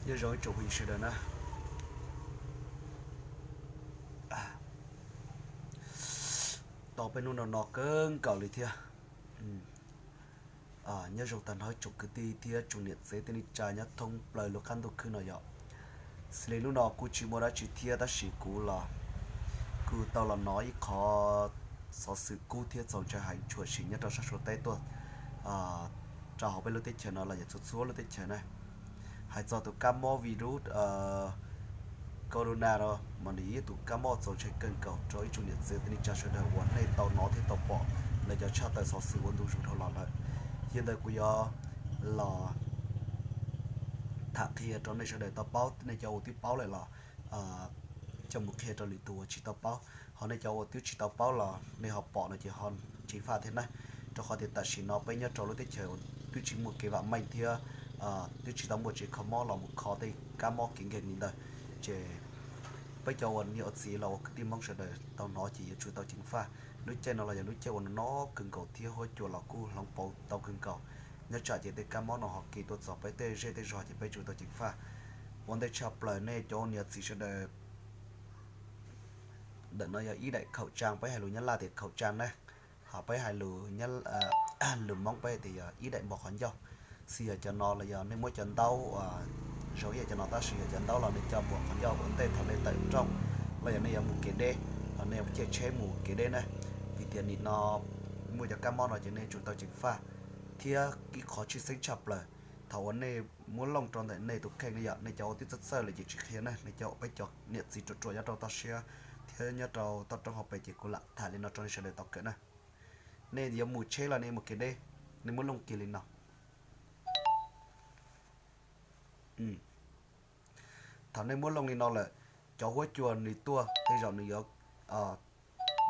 Nyob zoo ib tsoom phooj ywg sawv daws na, tau peb hnub no no kawg nkaus li thiab. Nyob zoo tag nrho ib tsoom kwv tij thiab tsoom niam txiv tej neej tsa nyob thoob plaws lub qab ntuj khwb no yom. Xws li hnub no kuj tsis muaj dab tsi thiab tab sis kuv los kuj tau los hnov ib qho xov xwm kub thiab txaus ntshai heev tshuam sim nyob rau sab Suav teb tuaj rau hauv peb lub teb chaws no los yog txhua txhua lub teb chaws na. Hais txog tus kab mob virus corona no mas nws yog ib tus kab mob txaus ntshai kawg nkaus rau ib tsoom niam txiv tej neej tsa sawv daws uas nej tau hnov thiab tau pom lawv cov tshaj tawm xov xwm ua ntu zus dhau los lawm. Yog li ntawd kuv yuav los tham qhia rau nej sawv daws tau paub, nej cov uas twb paub lawm los coj mus qhia rau lwm tus uas tsis tau paub, ho nej cov uas twb tsis tau paub los nej ho pom no ces ho ceev faj thiab na. Rau qhov tias tam sim no peb nyob rau lub teb chaws uas twb tsis muaj kev vam meej thiab twb tsis tau muaj tsev kho mob los mus kho tej kab mob kev nkeeg li ntawd, ces peb cov uas niam ua txiv los ua kwv tij Hmoob sawv daws tau hnov ces yuav tsum tau ceev faj. Lub caij no los yog lub caij uas no no kawg nkaus thiab huab cua los kuj hloov pauv tau kawg nkaus. Nyob tsam ces tej kab mob no ho kis tuaj txog peb tej zej tej zog ces peb tsum tau ceev faj. Ua ntej tshaj plaws nej cov niam txiv sawv daws, ntawm no yog ib daim khẩu trang, peb hais lus Nyab Laj tias khẩu trang na, ho peb hais lus Hmoob peb tias yog ib daim npog qhov ncauj. Xws yog cov no los yog nej muab cov ntaub uas zoo ib yam cov no tab sis yog cov ntaub los nej coj npog qhov ncauj ua ntej thaum nej tawm rooj los yog nej yuav mus kev deb, los nej yuav caij tsheb mus kev deb na, vim tias nim no muaj cov kab mob no ces nej tsum tau ceev faj. Thiab ib qhov tshwj xeeb tshaj plaws, thaum uas nej muab looj rau ntawm nej tus kheej ne yom, nej cov uas twb txawj txawj lawm ces tsis qhia na, nej cov uas peb cov niam txiv ruam ruam nyob rau toj siab thiab nyob rau toj roob hauv pes ces kuv lam tham li no rau nej sawv daws tau kawm na. Nej yuav mus tsheb los nej mus kev deb, nej muab looj kiag li no. Thaum nej muab looj li no lawm, cov huab cua nws tuaj tej zaum nws yuav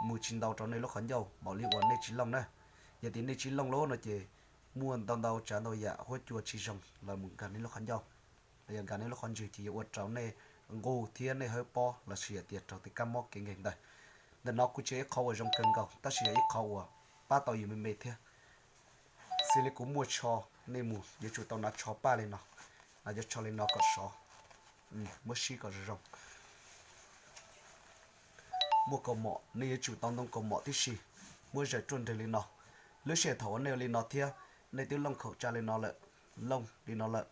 mus tsis ntau rau nej lub qhov ncauj npaum li uas nej tsis looj na. Yog tias nej tsis looj lawm no ces muaj ntau ntau tsav ntau yam huab cua tsis zoo los mus nkag nej lub qhov ncauj los yog nkag nej lub qhov ntswg ces yuav ua rau nej nqus thiab nej hawb pob los sis yog tias raug tej kab mob kev nkeeg ntawd. Ntawm no kuj tsis yog ib qhov uas zoo kawg nkaus tab sis yog ib qhov uas pab tau yus me me thiab. Xws li kuv muaj tsho, nej mus yuav tsum tau hnav tsho paj li no, hnav cov tsho li no kom sov, muab sib kom zoo zoo. Muaj kaus mom, nej yuav tsum tau ntoo kaus mom tib si, muab zaws ruaj nreeg li no. Lub sij hawm thaum uas nej ua li no thiab nej twb looj khẩu trang li no lawm, looj li no lawm,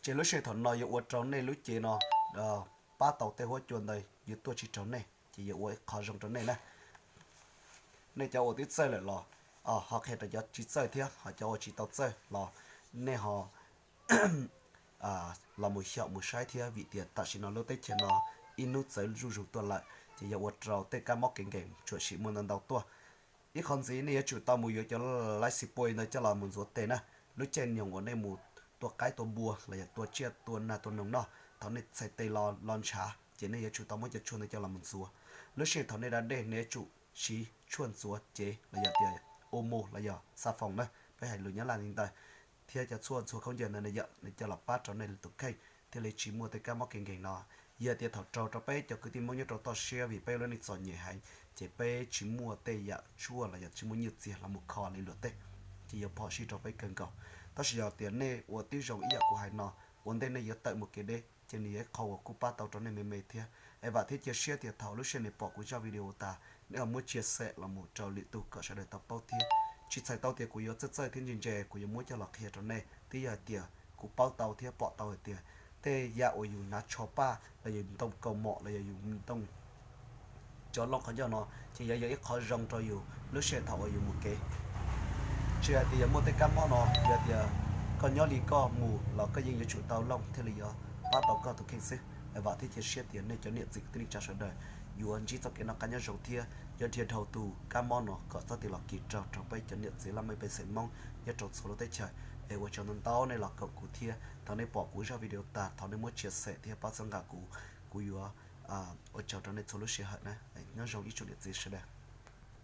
ces lub sij hawm thaum no yuav ua rau nej lub cev no pab tau tej huab cua ntawd yuav tuaj tsis raug nej ces yuav ua ib qho zoo rau nej na. Nej cov uas twb txawj lawm los ho qhia rau cov tsis txawj thiab, ho cov uas tsis tau txawj los nej ho los mus xyaum mus saib thiab, vim tias tam sim no lub teb chaws no ib hnub txawv zuj zus tuaj lawm ces yuav ua rau tej kab mob kev nkeeg tshuam sim muaj ntau ntau tuaj. Ib qhov ntxiv nej yuav tsum tau mus yuav cov laib xis puas ntawd coj los mus ntxuav tes na. Lub caij nyoog uas nej mus tua qaib tua npua los yog tua tsiaj tua nag tua noog noj, thaum nej txhais tes los ntshav ces nej yuav tsum tau muab cov tshuaj ntawd coj los mus ntxuav. Lub sij hawm thaum nej da dej nej yuav tsum siv tshuaj ntxuav cev los yog tias Omo los yog xà phòng na, peb hais lus Nyab Laj li ntawd, thiab cov tshuaj ntxuav khaub ncaws ntawd na yom, nws coj los pab rau nej tus kheej thiaj li tsis muaj tej kab mob kev nkeeg no. Yog tias thaum raug rau peb cov kwv tij Hmoob nyob rau toj siab vim peb lub neej txom nyem heev ces peb tsis muaj tej yam tshuaj los yog tsis muaj nyiaj txiag los mus kho li luag tej, ces yuav phom sij rau peb kawg nkaus. Tab sis yog tias nej ua tib zoo ib yam kuv hais no, ua ntej nej yuav tawm mus kev deb ces nws yog ib qho uas kuj pab tau rau nej me me thiab. Es vam thiab cia siab tias thaum lub sij hawm nej pom kuv zaj video tas nej ho muab chia sẻ los mus rau lwm tus kom sawv daws tau paub thiab. Tsis txhais tau tias kuv yuav txawj txawj thiab ntse ntse kuv yuav muab coj los qhia rau nej, twb yog hais tias kuv paub tau thiab pom tau hais tias tej yam uas yus hnav tsho paj los yog ntoo kaus mom los yog yus ntoo cov looj qhov ncauj no ces yuav yog ib qho zoo rau yus lub sij hawm thaum uas yus mus kev. Tsis hais tias yuav muaj tej kab mob no, yog tias koj nyob li koj mus los koj yeej yuav tsum tau looj thiaj li yuav pab tau koj tus kheej xwb. Vam thiab cia siab tias nej cov niam txiv kwv tij neej tsa sawv daws yuav ntsib txoj kev noj qab nyob zoo thiab yuav dhia dhau tus kab mob no kom txhob tim los kis raug rau peb cov niam txiv laj mej pej xeem Hmoob nyob rau txhua lub teb chaws. Es ua tsaug ntau ntau nej los koom kuv thiab, thaum nej pom kuv zaj video tas thov nej muab chia sẻ thiab pab txhawb nqa kuv, kuv yuav ua tsaug rau nej txhua lub sij hawm na. Nyob zoo ib tsoom niam txiv sawv daws.